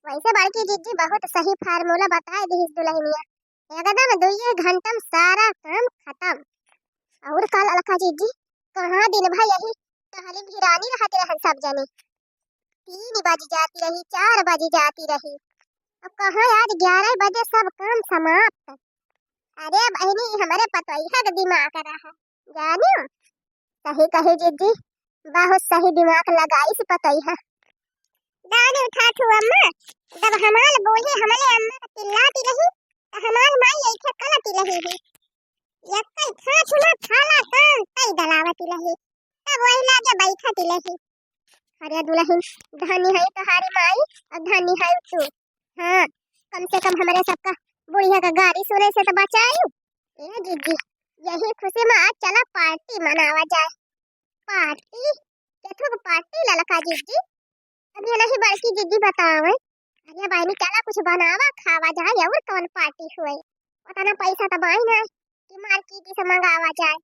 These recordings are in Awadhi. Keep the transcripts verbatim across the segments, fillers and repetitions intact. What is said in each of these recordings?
वैसे बड़की जिज्जी बहुत सही formula बताए दिहिस दुलहिनिया। एकदम दुइये घंटा में सारा काम खतम। और का ललका जिज्जी, कहाँ दिन भर यही टहली भिरानी रहत रहन सब जने। तीन बज जाती रही, चार बज जाती रही, अब कहाँ आज ग्यारह बजे सब काम समाप्त। अरे बहिनी, हमरे पतोहिया के दिमाग रहा, जानियो। सही कही जिज्जी, बहुत सही दिमाग लगाइस पतोहिया। दान उठात हूँ अम्मा, जब हमार बूढ़ी हमरे अम्मा के चिल्लाती रही, त हमार माई ऐसे कलती रही ही। यक्कई ठाठ ना थाला कान तई दलावती रही, तब वही लागे बैठती रही। अरे दुलहिन, धनी है तोहारी माई और धनी है तू। हाँ, कम से कम हमरे सबका बुढ़िया का गारी सुने से तो बचायू। ए जिज्जी, यही खुशी में आज चला party मनावा जाए। Party? केथू के party ललका जिज्जी? अब ये नहीं बड़की जिज्जी बतावे। अरे बहिनी, चला कुछ बनावा खावा जाए, और कौन party हुए? उतना पैसा तो बाई ना कि market से मंगावा जाए।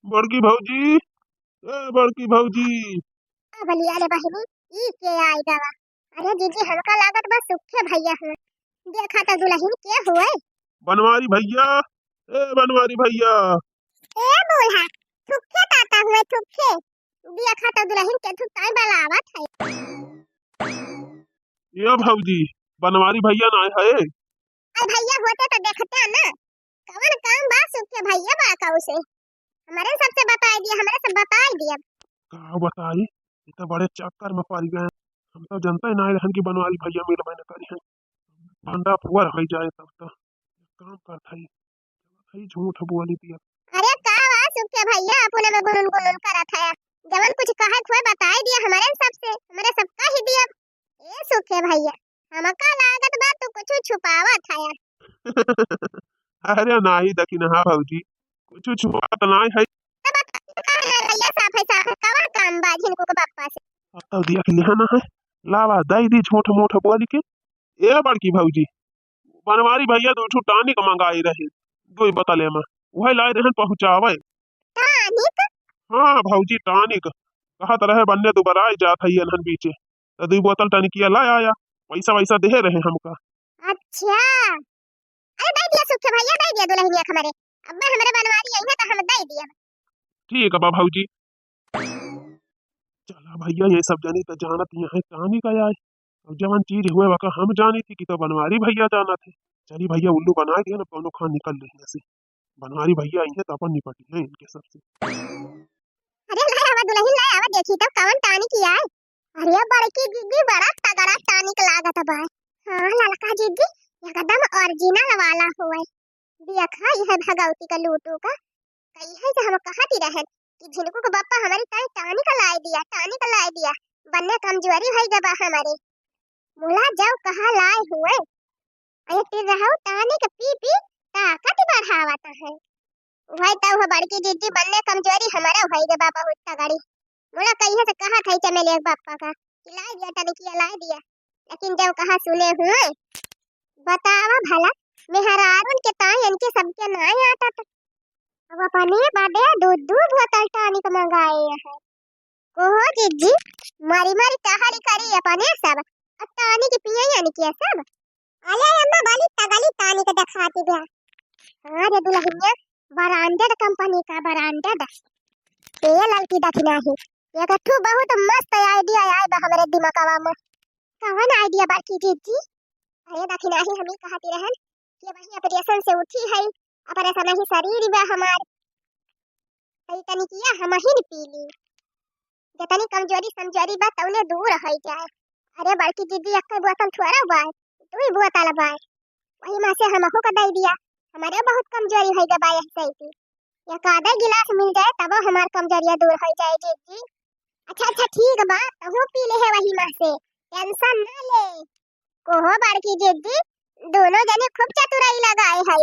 बड़की भौजी, ए बड़की भौजी। आ बलिया रे बहिनी, ई के आई गवा? अरे जिज्जी, हमका लागत बा सुखे भैया हुए। देखा तो दुलहिन के हुए? बनवारी भैया, ए बनवारी भैया। ए बूढ़ा, थुक्के ताता हुए, थुक्के। देखा तो दुलहिन के थुक्ताई बलावत है। ए भौजी, बनवारी भैया ना है? अरे भैया होते तो देखते ना, कवन काम बा सुखे भैया बा कहू से। हमरे सबसे बताई दिया, हमरे सब बताई दिया। का बताई, ये तो बड़े चक्कर में पड़ गए। हम तो जनते ना रहन कि बनवारी भैया मिलबे न करी हैं। भंडा फुआ रह जाए तब तो। काम करत हई, हई झूठ बोली दिया। अरे का बा सुखे भैया, अपने में गुनगुन गुनगुन करत है। जवन कुछ कहे खोए बताई दिया हमरे सबसे, हमरे सब कह दिया। ए सुखे भैया, हमका लागत बा तू कुछ छुपावत है। अरे नाही दखिनहा भौजी, कुछ छुपात नाही है। तब बताई काहे ना भैया, साफे साफे कवन काम बा झिनकू के बप्पा से? अब तो देख लिहा ना है, लावा दई दी झूठ मूठ बोल के। ए बड़की भौजी, बनवारी भैया दू ठो tonic मंगाई रहे, दो बोतले में, वही लाए रहन पहुँचावे। Tonic? हाँ भौजी, tonic। कहत रहे बन्ने दुबराए जात है एनहन बीचे, तो दू बोतल टनिकिया ला आया, पैसा वैसा देहे रहे हमका। अच्छा, अरे दे दिया सुखे भैया, दे दिया दुलहिनिया के हमरे। अब्बा हमरे बनवारी आई है तो हम दे दिया। ठीक बा भौजी। चला भैया, ये सब जनी तो जानत यहाँ है tonic आए। अब जवन चीज हुए वका हम जानी थी कि तो बनवारी भैया जानत है। चली भैया, उल्लू बनाए दिया ना, कौनो खान निकल ले यहाँ से। बनवारी भैया आई है तो अपन निपटी है इनके सबसे। अरे लाए आवा दुलहिन, लाए आवा, देखी तो कवन tonic आए। अरे बड़की जिज्जी, बड़ा तगड़ा tonic लागत बा। हाँ ललका जिज्जी, एकदम original वाला हुए। देखा, यह भगवती का लूटू का कही है कि हम कहती रहन कि झिनकू के बप्पा हमारी ताई tonic लाए दिया, tonic लाए दिया, बन्ने कमजोरी भई गबा हमारे। मुला जाओ कहा लाए हुए। अरे फिर रहो tonic पी पी ताकत बढ़ावत है। वही तो वह बड़की जिज्जी बन्ने कमजोरी हमारा भई गबा बहुत तगड़ी। मुला कहिए से कहा था चमेली के बप्पा का कि लाए दिया, टनिकिया लाए दिया, लेकिन जब कहा सुने हुए। बतावा भला, मेहरारून के ताई इनके सबके नाई आटत। अब अपने बदे दू दू बोतल tonic मंगाए हैं। कोहो जिज्जी, मारी मारी टहरी करी अपने सब, अब tonic पिए इनके सब। अले अम्मा, बड़ी तगड़ी tonic देखाती बा। हाँ रे दुलहिनिया, branded company का, branded। ए ललकी दखिनही, एक ठू बहुत मस्त idea आए बा हमरे दिमागवा में। कवन idea बड़की जिज्जी? अरे दखिनही, हम ही कहती रहन कि वही operation से उठी है, operation ही शरीर बा हमार, तो ई टनिकिया हम ही न पी ली। जतनी कमजोरी समजोरी बा तौने दूर हो जाए। अरे बड़की जिज्जी, एक बोतल थोड़ा बा, दू बोतल बा, वही में से हमहू का दे दिया, हमारे बहुत कमजोरी हो गबा यही सही। एक आधा गिलास मिल जाए तब हमार कमजोरिया दूर हो जाए जिज्जी। अच्छा अच्छा ठीक बा, तहू पी ले है वही में से, tension ना ले। कोहो बड़की जिज्जी, दोनों जने खूब चतुराई लगाए है,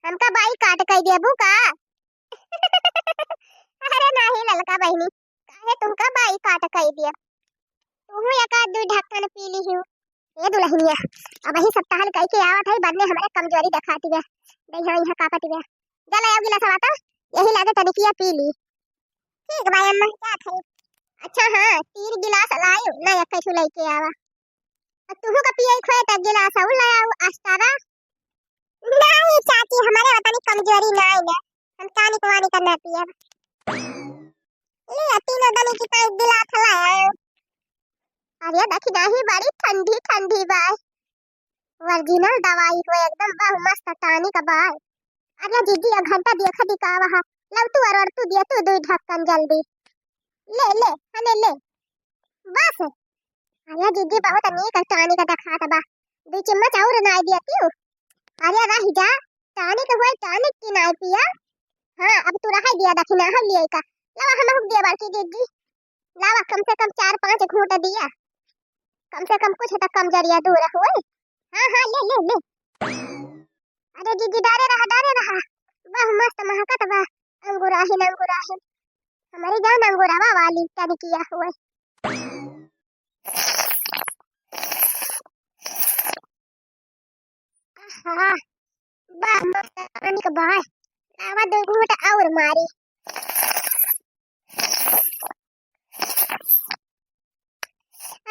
हमका बाई काट कई देबू का? अरे नाही ललका बहिनी, काहे तुमका बाई काट कई दिया? तुहू एक आध दू ढक्कन पी ली हूँ। ए दुलहिनिया, अब ही सब टहल कई के आवत है, बाद में हमरे कमजोरी दिखाती है। दहिया यहाँ कापत है। चल आओ गिलास आता, यही लागे टनिकिया पी ली। ठीक बा अम्मा, जात है। अच्छा हाँ, तीन गिलास लायो ना, एक ठू लेके आवा। तुहू का पिए खोए त गिलास और ले आओ अस्तारा। नहीं चाची, हमारे बतानी कमजोरी ना है ना, हम tonic वानिक ना पिए। ले तीनों दनी की तो एक गिलास ले आए। अरे देखी नहीं, बड़ी ठंडी ठंडी बा, original दवाई हो एकदम, वाह मस्त tonic बा। अरे दीदी, एक घंटा देखा दिखावा है, लव तू और तू दिया तू दो ढक्कन जल्दी। ले ले, हने ले, बस। अरे दीदी, बहुत नीक tonic देखात बा, दो चम्मच और ना दिया तू। अरे रह जा, tonic होए, tonic की ना पिया। हाँ, अब तू रह दिया दखिना, हम लिए का। लवा हम हम दिया बड़की दीदी, लावा कम से कम चार पाँच घूंट दिया, कम से कम कुछ तो कमजोरिया दूर होए। हाँ हाँ, ले ले ले। अरे दीदी, डारे रहा, डारे रहा, वाह मस्त महकत बा, अंगुराहिन अंगुराहिन, हमारी जान अंगुरावा वाली टनिकिया हुए। आहा, बा मस्त tonic बा। लावा दो घूंट और मारी।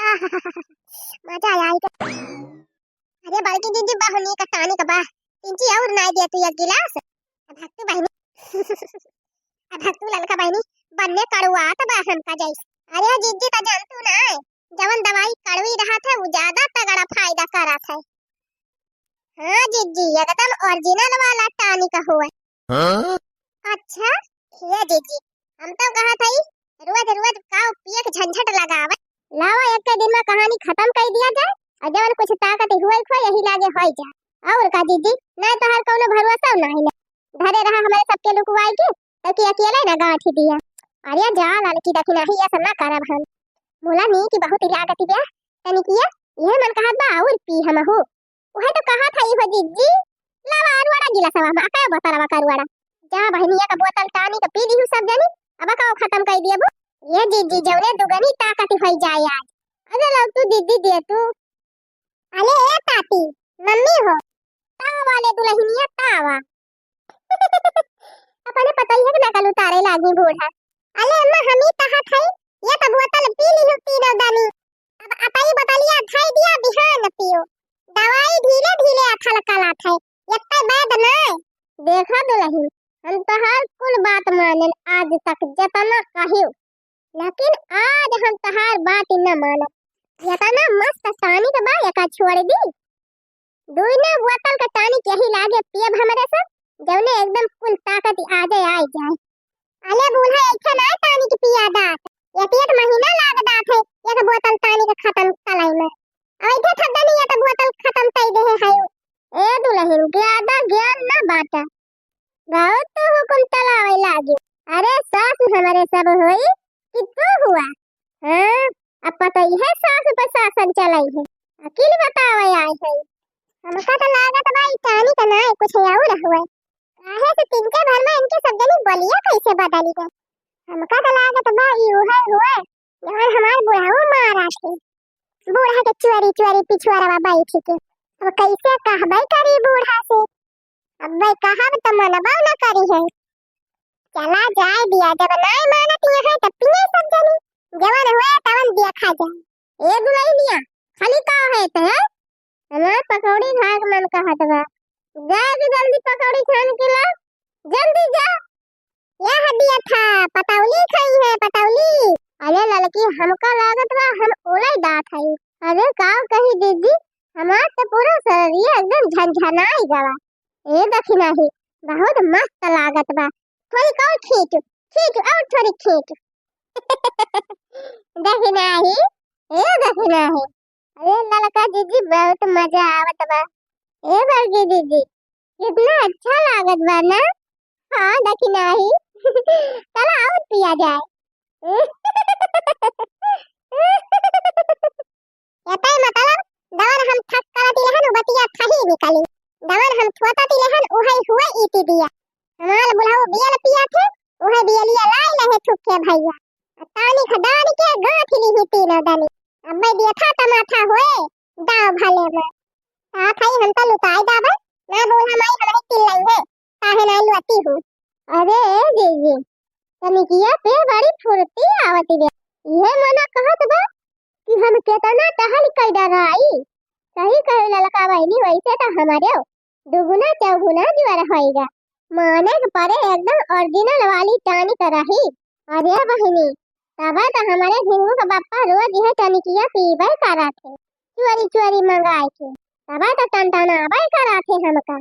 आहा, मजा आ आई। अरे बड़की दीदी, बा नीक tonic बा, तीन ची और ना दिया तू एक गिलास। अब हक तू बहिनी, अब हक तू ललका बहिनी, बन्ने कड़ुआत बा हमका जैसे। अरे जीजी, त जानतू ना, जवन दवाई कड़वी रहत है, वो ज्यादा तगड़ा फायदा करत है। हाँ जीजी, एकदम original वाला tonic हुए। हाँ? अच्छा, ये जीजी, हम तो कहत हई, रोज रोज का पिए के झंझट लगावे। लावा एक के दिन में कहानी खत्म कर दिया जाए, और जवन कुछ ताकत हुए खो यही लागे होई जाए। और का जीजी, नहीं तो हर कौनो भरोसा नहीं है। धरे रहा हमारे सबके लुकवाई के, तो कि अकेले ना गांठ ही दिया। अरे जा ललकी दखिना ही, ऐसा ना करब हम। बोला नी कि बहुत ही लागत बा, तनी किया, ये मन कहत बा और पी हम हो। उहे तो कहत हई हो जीजी, लावा अरुआड़ा गिलासवा में, अका बोतलवा का अरुआड़ा। जा बहिनिया का बोतल tonic पी लीहू सब जनी, अब अका खत्म कर दिया बो। ये जीजी, जौने दुगनी ताकत होई जाए आज। अरे लव तू दीदी दे तू। अरे ए ताती, मम्मी हो, तावा ले दुलहिनिया तावा। अपने पतोहिया के नकल उतारे लागी बूढ़ा। अले अम्मा, हम ही कहत हई, ये तो बोतल पी ली हो तीनों दनी। अब अतई बोतलिया धई दिया, बिहान पियो। दवाई धीरे धीरे अथल कलात है, यत्ते बैद नाय। देखा दुलहिन, हम तोहार कुल बात मानन आज तक जतना कहियो, लेकिन आज हम तोहार बात न मानब। यतना मस्त tonic बा, एका छोड़ दी। दुइना बोतल का tonic यही लागे पियब हमरे से, जौने एकदम कुल ताकत आजे आइ जाए। अले बूढ़ा, ऐसे ना tonic पिया दात, एक एक महीना लाग दात है एक बोतल tonic खत्म कलाई में। अब ऐसे थक गनी, ये तो बोतल खत्म कई दे है। ए दुलहिन, ज्यादा ज्ञान ना बांटा, बहुत तो हुकुम चलावे लागे। अरे सास हमरे सब होई कि तू हुआ? हाँ, अब पता ही है सास पे शासन चलाई है, अकिल बतावे आए है। हमका तो लागत बा ई tonic ना है, कुछ और हुए। काहे से तिनके भर में इनके सब जनी बोलिया कैसे बदली गए? हमका तो लागत बा ई उहे हुए, जवन हमार बुढ़ाऊ मारा थे। बूढ़ा के चोरी चोरी पिछुआरवा बैठ के। अब कैसे कहबे करी बूढ़ा से? अब भाई कहब त मनबा न करी है। चला जाए दिया, जब नाय मानत यहाँ त पिए सब जनी। जवन हुए तवन देखा जाए। ए दुलहिनिया, खाली का है ते, हैं? हमार पकौड़ी खाए के मन कहत बा। जाए के जल्दी पकौड़ी छान के ला, जल्दी जा। यह दिया था, पतौली खाई है, पतौली। अरे ललकी, हमका लागत बा हम ओलाई दात हई। अरे का कही दीदी, हमार तो पूरा शरीर एकदम झनझनाई गवा। ए दखिना ही, बहुत मस्त लागत बा। थोड़ी और खींच, खींच और थोड़ी खींच। दखिना ही, ए दखिना ही। अरे ललका जीजी, बहुत मजा आवत बा। ए बड़की जीजी, कितना अच्छा लागत बा ना? हाँ, दखिना ही। चला और पिया जाए। एतई मतलब, दवन हम थक करत इलहन, उ बतिया थही निकली। दवन हम थोतत इलहन, उहई हुए इति दिया। हमार बुढ़ऊ बियल पिया थे, उहई बियलिया लाई लहे थुके भैया। तानी खदान के गांठ ली ही तीनों दनी। अब्बे दिया था तमाथा हुए, दाव भले में। आ खाई हम तो लुकाई दाबे, ना बूढ़ा माई हमरे चिल्लाई है, काहे ना लुआती हूँ। अरे जीजी, तनिकिया पे बड़ी फुर्ती आवत रे। ये मना कहत बा कि हम केतना टहल कई डराई। सही कहे ललका बहिनी, वैसे तो हमारे दुगुना चौगुना ज्वर होइगा। माने के परे एकदम original वाली tonic रही। अरे बहिनी, तबे तो हमारे झिंगू के बप्पा रोज यह टनिकिया पीबे करत है, चोरी चोरी मंगाए के। तबे तो टनटनाबे करत है हमका।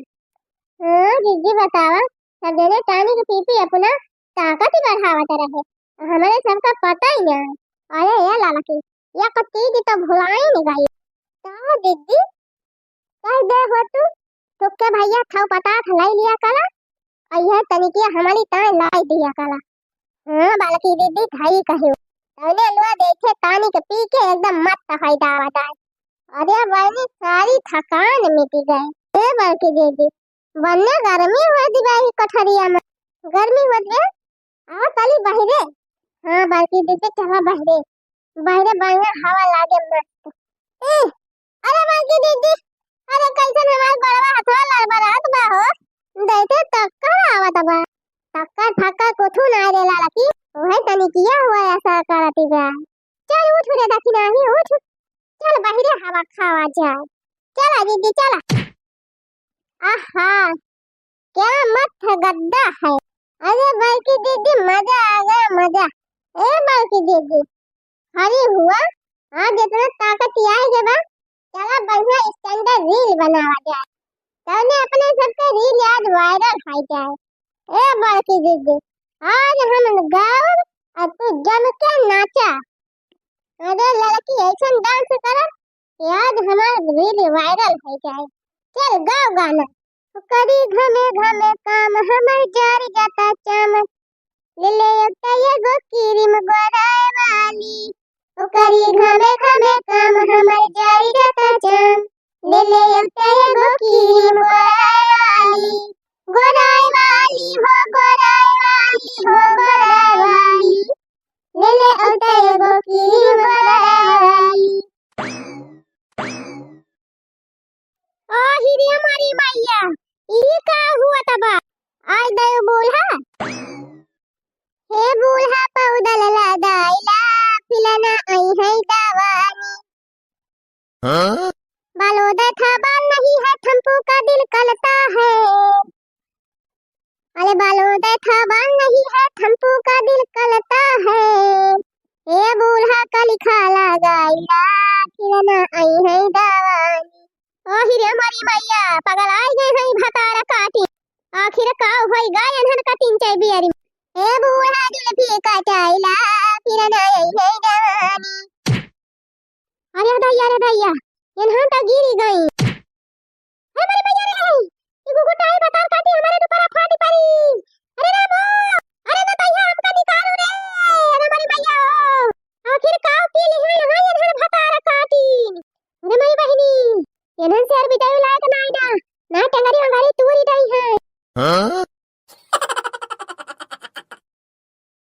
हाँ जिज्जी, बतावा, सब जने tonic पी पी अपना ताकत ही बढ़ावत रहे, हमारे सबका पता ही ना। अरे ये ललकी, या कत्ती की तो भुलाई नहीं गई। का जिज्जी? कह दे हो तू, तुक्के भैया थाउ पता था लाई लिया कला, और यह तनिकिया हमारी ताए लाई दिया कला। हाँ बड़की दीदी, थाई कहे। तौने लुआ देखे tonic पी के एकदम मस्त होई दावा दाई। अरे बहनी, सारी थकान मिटी गए। ए बड़की दीदी, बन्ने गर्मी होत बा ई कोठरिया में। गर्मी होत बा? आवा चली बहिरे। हाँ बड़की दीदी, चला बहिरे। बहिरे बढ़िया हवा लागे मस्त। ए, अरे बड़की दीदी, अरे कैसन हमार गोड़वा हथवा लड़बड़ात बा हो। देखे चक्कर आवत बा। चक्कर फक्कर कुछु ना रे ललकी, उहे तनिकिया हुआ ऐसा करती बा। चल उठ रे दखिनाही, उठ। चल बहिरे हवा खावा जाए। चला दीदी, चला। आहा, क्या मस्त गद्दा है। अरे बड़की दीदी, मजा आ गया, मजा। ए बड़की दीदी, हरी हुआ, आज इतना ताकत आए के बा, चला बढ़िया standard reel बनावा जाए। तौने अपने सबके reel आज viral हो जाए। ए बड़की दीदी, आज हम गाउब और तू जम के नाचा। अरे लड़की, ऐसन dance करब कि आज हमार reel viral हो जाए। चल गाओ गाना। करी घमे घमे काम हमर जर जाता चाम, ले ले अउता एगो cream गोराए वाली। ओ करी घमे घमे काम हमर जर जाता चाम, ले ले अउता एगो cream गोराए वाली। गोराए वाली हो, गोराए वाली हो, गोराए वाली। ले ले अउता एगो cream गोराए वाली। ओ हिरिया मोरी मैया, ई का हुआ तबा? आई दयो बूल्हा। हे बूल्हा पौदल लगाइला, फिलना आई है दवानी। हाँ? बालोदय था बाल नहीं है, थम्पू का दिल कलता है। अरे बालोदय था बाल नहीं है, थम्पू का दिल कलता है। ए बूल्हा कलिखा लगाइला, फिलना आई है दवानी। ओ हिरे मोरी मैया, पगल आई गए हैं भतारा काटी। आखिर का होई गा एन्हन का तीन चार बियरी। ए बूल्हा जुल्फी कटाइला, फिलना आई है दवानी। अरे दैया, अरे दैया, एन्हन तो गिरी गई। अरे मोरी मैया रे, ई गुगुटाई बतार काटी हमारे दुपरा फाटी परी। अरे रामो, अरे ना दैया, हमका निकालू रे। अरे मोरी मैया हो, आखिर काव पी लिहे यहाँ एन्हन भतार काटी। अरे मोरी बहिनी, एन्हन से अउर बितावे लायक नाई ना, ना टंगरी वंगरी तूरी दई है। हाँ?